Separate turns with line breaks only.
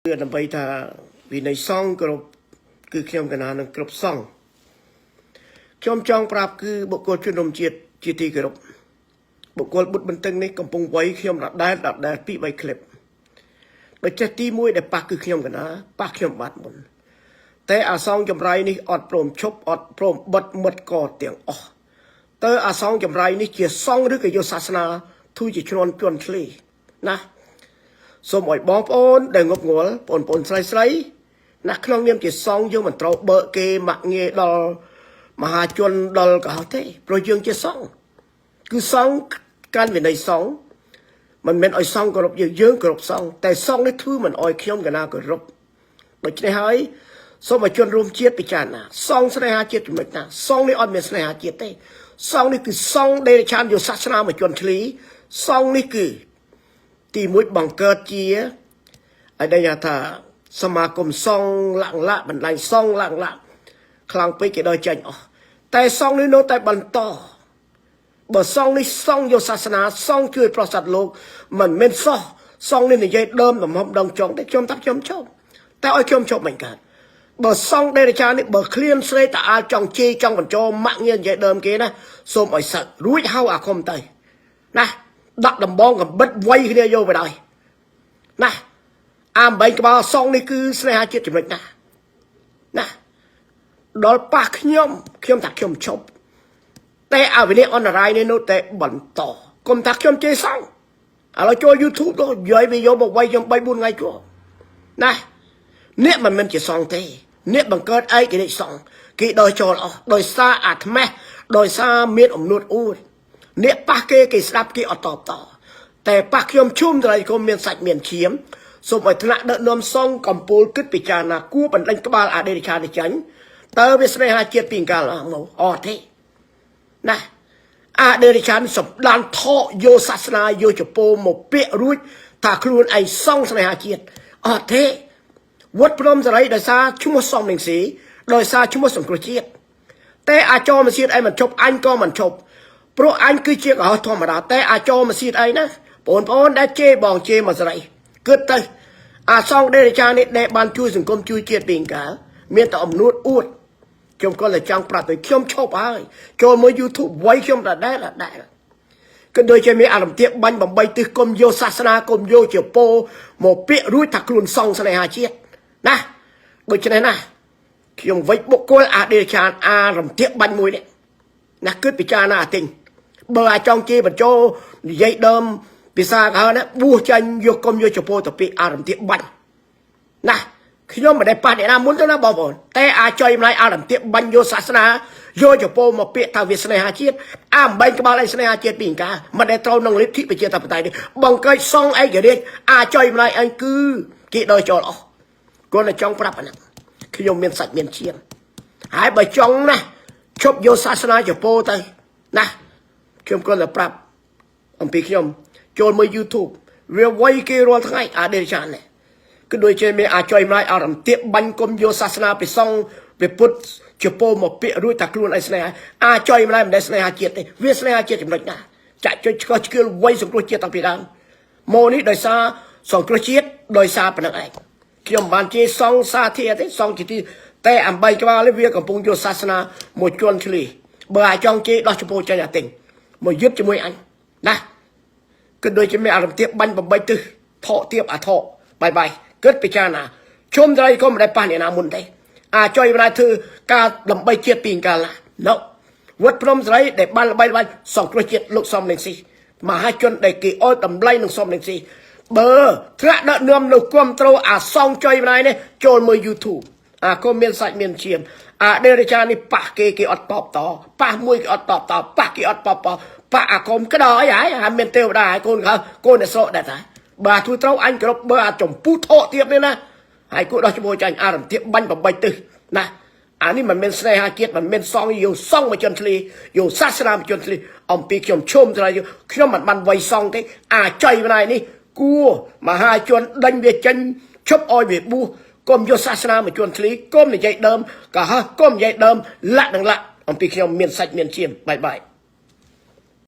ដើម្បីថាវិន័យសង្ឃគ្រប់គឺខ្ញុំកណានឹងគ្រប់សង្ឃខ្ញុំចង់ប្រាប់គឺបុគ្គលជនរួមជាតិជាទីគោរពបុគ្គលបុត្របន្ទឹងនេះកំពុងវ័យខ្ញុំដដែលដដែលពី3ក្លិបដូច្នេះទី1ដែលប៉ះគឺខ្ញុំកណាប៉ះខ្ញុំបាត់មុនតែអាសងចម្រៃនេះអត់ព្រមឈប់អត់ព្រមបិទមិត្តកទាំងអស់តើអាសងចម្រៃនេះជាសង្ឃឬក៏យកសាសនាធូជាជ្រន់ជន់ឆ្លីណា សូមឲ្យបងប្អូនដែលងប់ងល់បងប្អូនស្រីស្រីណាក្នុងនាមជាសង្ឃយើងមិនត្រូវបើកគេម៉ាក់ងាយដល់មហាជនដល់កុហកទេព្រោះយើងជាសង្ឃគឺសង្ឃកាន់វិន័យសង្ឃមិនមែនឲ្យសង្ឃគោរពយើងយើងគោរពសង្ឃតែសង្ឃនេះធ្វើមិនឲ្យខ្ញុំកណាគោរពដូច្នេះហើយសូមឲ្យជនរួមជាតិពិចារណាសង្ឃស្នេហាជាតិចំណុចណាសង្ឃនេះអត់មានស្នេហាជាតិទេសង្ឃនេះគឺសង្ឃដេរឆានយកសាសនាមកជន់ឈ្លីសង្ឃនេះគឺ ទីមួយបង្កើតជាឲ្យដឹងថាសមាគមសង្ឃលាក់លាក់បណ្ដាញសង្ឃលាក់លាក់ខ្លាំងពេកគេដល់ចាញ់អស់តែសង្ឃនេះនៅតែបន្តបើសង្ឃនេះសង្ឃយកសាសនាសង្ឃជួយប្រសាទលោកមិនមែនសោះសង្ឃនេះនិយាយដើមទំហំដងចុងទេខ្ញុំថាខ្ញុំជប់តែឲ្យខ្ញុំជប់មិនកើតបើសង្ឃដេរចានេះបើឃ្លានស្រីតាអាលចង់ជេរចង់បញ្ចោម៉ាក់ងានិយាយដើមគេណាសូមឲ្យសឹករួចហៅអាខុំទៅណាដាក់ដំបងកំបិតវៃគ្នាយកទៅដល់ណាអាអំបែងក្បាលសងនេះគឺស្នេហាជាតិចំណុចណាណាដល់ប៉ះខ្ញុំខ្ញុំថាខ្ញុំឈប់តែអវិន័យអន្តរាយនេះនោះតែបន្តកុំថាខ្ញុំជេរសងឥឡូវចូល YouTube ទៅយាយវាយកមកវៃខ្ញុំ3 4ថ្ងៃជួណាអ្នកមិនមែនជាសងទេអ្នកបង្កើតឯករាជ្យសងគេដោយចូលអស់ដោយសារអាត្មេះដោយសារមានអំនួតអួតអ្នកប៉ះគេគេស្ដាប់គេអត់តបតតែប៉ះខ្ញុំជុំត្រៃគុំមានសាច់មានឈាមសូមឲ្យថ្នាក់ដឹកនាំសងកម្ពូលគិតពិចារណាគួរបណ្ដេញក្បាលអដេរិឆានេះចាញ់តើវាស្នេហាជាតិពីកាលមកអត់ទេណាអដេរិឆានសម្ដានថកយកសាសនាយកចពោមកពាក្យរួចថាខ្លួនឯងសងស្នេហាជាតិអត់ទេវត្តព្រំសេរីដោយសារឈ្មោះសំនឹងស៊ីដោយសារឈ្មោះសង្គ្រោះជាតិតែអាចមជាតិឯងមិនជប់អញក៏មិនជប់ព្រោះអញគឺជាកុហកធម្មតាតែអាចមជាតិឯងណាបងប្អូនដែលជេរបងជេរមកស្រីគិតទៅអាសងដេរចានេះដែលបានជួយសង្គមជួយជាតិពីកាលមានតែអំនួតអួតខ្ញុំក៏តែចង់ប្រាប់ទៅខ្ញុំឈប់ហើយចូលមើល YouTube វ័យខ្ញុំដដែលដដែលក៏ដូចជាមានអារម្មណ៍ទៀបបាញ់បំបីទិសគុំយកសាសនាគុំយកជាពោមកពាក្យរួចថាខ្លួនសងស្នេហាជាតិណាដូច្នេះណាខ្ញុំវិចបុគ្គលអាដេឆានអារំទៀបបាញ់មួយនេះណាគិតពិចារណាអាទិញបើអាចង់ជេរបញ្ចោនិយាយដើមភាសាកហណាបួសចាញ់យកគុំយកចពោទៅពាក្យអារំទៀបបាញ់ណាខ្ញុំមិនដែលប៉ះអ្នកណាមុនទេណាបងប្អូនតែអាចុយម្លាយអារំទៀបបាញ់យកសាសនាយកចពោមកពាក្យថាវាស្នេហាជាតិអាអំបែងក្បាលឯស្នេហាជាតិពីអង្ការមិនដែលត្រូវនឹងលទ្ធិប្រជាធិបតេយ្យនេះបង្កើតសងឯករាជ្យអាចុយម្លាយឯងគឺគេដោយចូលអស់គាត់តែចង់ប្រាប់អាហ្នឹងខ្ញុំមានសាច់មានឈាមហើយបើចង់ណាជប់យកសាសនាចពោទៅណាខ្ញុំគាត់តែប្រាប់អំពីខ្ញុំចូលមើល YouTube វាវ័យគេរាល់ថ្ងៃអាដេចាននេះគឺដូចជាមានអាចុយម្លាយអរំទៀបបាញ់គុំយកសាសនាពីសង្ឃពីពុទ្ធជាពោមកពាក្យរួចថាខ្លួនឯងស្នេហាអាចុយម្លាយមិនដែលស្នេហាជាតិទេវាស្នេហាជាតិចំណុចណាចាក់ចុចឆ្កោះឆ្កៀលវ័យសង្គ្រោះជាតិតាំងពីដើមមកនេះដោយសារសង្គ្រោះជាតិដោយសារប៉ុណ្្នឹងឯងខ្ញុំមិនបានជេរសង្ឃសាធាទេសង្ឃជាទីតែអំបីក្បាលនេះវាកំពុងយកសាសនាមកជន់ឈ្លីបើអាចង់ជេរដោះចំពោះចាញ់អាទិញមកយឹតជាមួយអញណាគឺដូចជាមានអារម្មណ៍ទៀបបាញ់បំបីទិសថកទៀបអាថកបាយបាយគិតពិចារណាជុំត្រីក៏មិនដែលប៉ះអ្នកណាមុនទេអាចុយម្ដាយធ្វើការដើម្បីជាតិពីកាលណាណូវត្តព្រំស្រីដែលបានល្បីល្បាញសង្គ្រោះជាតិលោកសំនឹងស៊ីមហាជនដែលគេអោយតម្លៃនឹងសំនឹងស៊ីបើថ្នាក់ដឹកនាំនៅគ្រប់ត្រូលអាសងចុយម្ដាយនេះចូលមើល YouTube អាក៏មានសាច់មានឈាមអាដេរចានេះប៉ះគេគេអត់តបតប៉ះមួយគេអត់តបតប៉ះគេអត់តបតប៉ះអាកុំក្តោអីហើយហើយមានទេវតាហើយកូនខើកូនអ្នកស្រកដែរតាបើធ្វើត្រូវអញគ្រប់បើអាចម្ពុះថកទៀតនេះណាហើយគួរដោះឈ្មោះចាញ់អារំទៀបបាញ់បំបីទិសណាអានេះមិនមែនស្នេហាជាតិមិនមែនសងយកសងមកជន់ធ្លីយកសាសនាមកជន់ធ្លីអំពីខ្ញុំឈុំត្រៃខ្ញុំមិនបានវ័យសងទេអាចុយម្ដាយនេះគួរមហាជនដេញវាចេញឈប់ឲ្យវាបួសកុំយកសាសនាមកជន់ធ្លីកុំនិយាយដើមកុហកុំនិយាយដើមលាក់នឹងលាក់អំពីខ្ញុំមានសាច់មានឈាមបាយបាយ។